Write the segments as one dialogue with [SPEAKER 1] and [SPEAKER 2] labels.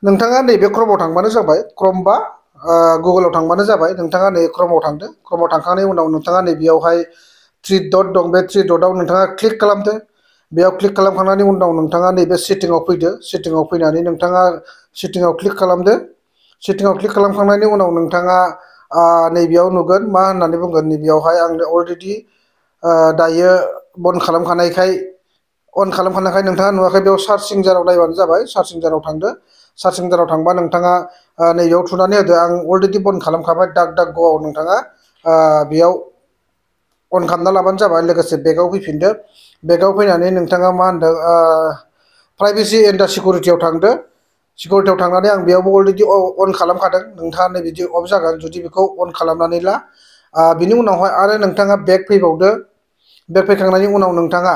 [SPEAKER 1] नोंथाङा नैबे क्रमआव थांबानो जाबाय क्रम बा गुगोलाव थांबानो जाबाय नोंथाङा नै क्रमआव थांदो क्रमआव थांखांनायनि उनाव नोंथाङा नैबेयावहाय थ्रि डट दं बे थ्रि डटआव नोंथाङा क्लिक खालामदो बेयाव क्लिक खालामखांनायनि उनाव नोंथाङा नैबे सेटिंआव फैदो सेटिंआव फैनानै नोंथाङा सेटिंआव क्लिक खालामदो सेटिंआव क्लिक खालामखांनायनि उनाव नोंथाङा नैबेयाव नुगोन मा होननानै बुंगोन नैबेयावहाय आंनो अलरेडि दायो बन खालामखानायखाय अन खालामखानायखाय नोंथाङा नुवाखै बेयाव सार्चिं जाराव नायबानो जाबाय सार्चिं जाराव थांदो सार्चिं जाराव थांबा नोंथाङा नैबेयाव थुनानै होदो आं अलरेडि बन खालामखाबाय डाक डाक ग'आव नोंथाङा बेयाव अन खालामना लाबानो जाबाय लोगोसे बेगाव फैफिनदो बेगाव फैनानै नोंथाङा मा होनदों प्राइभेसि एन्ड दा सिकिउरिटियाव थांदो सिकिउरिटियाव थांनानै आं बेयावबो अलरेडि अन खालामखादों नोंथाङा नै बिदि अफ जागोन जुदि बेखौ अन खालामनानै ला बिनि उनावहाय आरो नोंथाङा बेक फैबावदो बेक फैखांनायनि उनाव नोंथाङा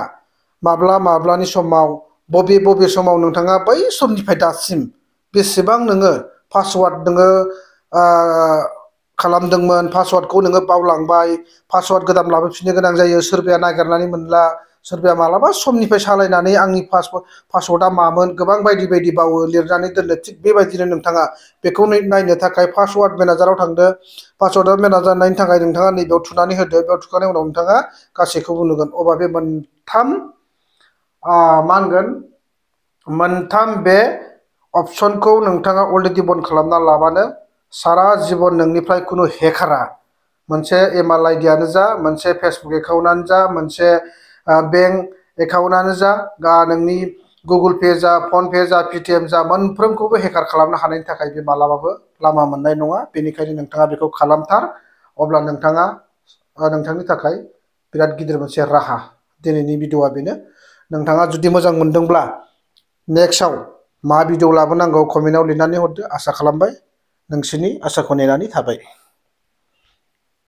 [SPEAKER 1] माब्लानि समाव बबे समाव नोंथाङा बै समनिफ्राय दासिम बेसेबां नोङो पासवार्ड नोङो खालामदोंमोन पासवार्डखौ नोङो बावलांबाय पासवार्ड गोदान लाबोफिननो गोनां जायो सोरबाया नागिरनानै मोनला सोरबाया मालाबा समनिफ्राय सालायनानै आंनि पासवार्डआ मामोन गोबां बायदि बायदि बावो लिरनानै दोननो थिग बेबायदिनो नोंथाङा बेखौ नायनो थाखाय पासवार्ड मेनेजाराव थांदो पासवार्ड मेनेजार नायनो थाखाय नोंथाङा नैबेयाव थुनानै होदो बेयाव थुखांनायनि उनाव नोंथाङा गासैखौबो नुगोन अब्ला बे मोनथाम मा होनगोन मोनथाम बे अपसनखौ नोंथाङा अलरेडि बन्द खालामना लाबानो सारा जिबन नोंनिफ्राय खुनु हेकारा मोनसे इमेल आइडियानो जा मोनसे फेसबुक एकाउन्टआनो जा मोनसे बेंक एकाउन्टआनो जा नोंनि गुगोल पे जा फन पे जा पेटिएम जा मोनफ्रोमखौबो हेकार खालामनो हानायनि थाखाय बे मालाबाबो लामा मोननाय नङा बेनिखायनो नोंथाङा बेखौ खालामथार अब्ला नोंथाङा नोंथांनि थाखाय बिराद गिदिर मोनसे राहा दिनैनि भिडिअआ बेनो नोंथाङा जुदि मोजां मोनदोंब्ला नेक्स्टआव मा भिडिअ लाबोनांगौ कमेन्टआव लिरनानै हरदो आसा खालामबाय नोंसोरनि आसाखौ नेनानै थाबाय।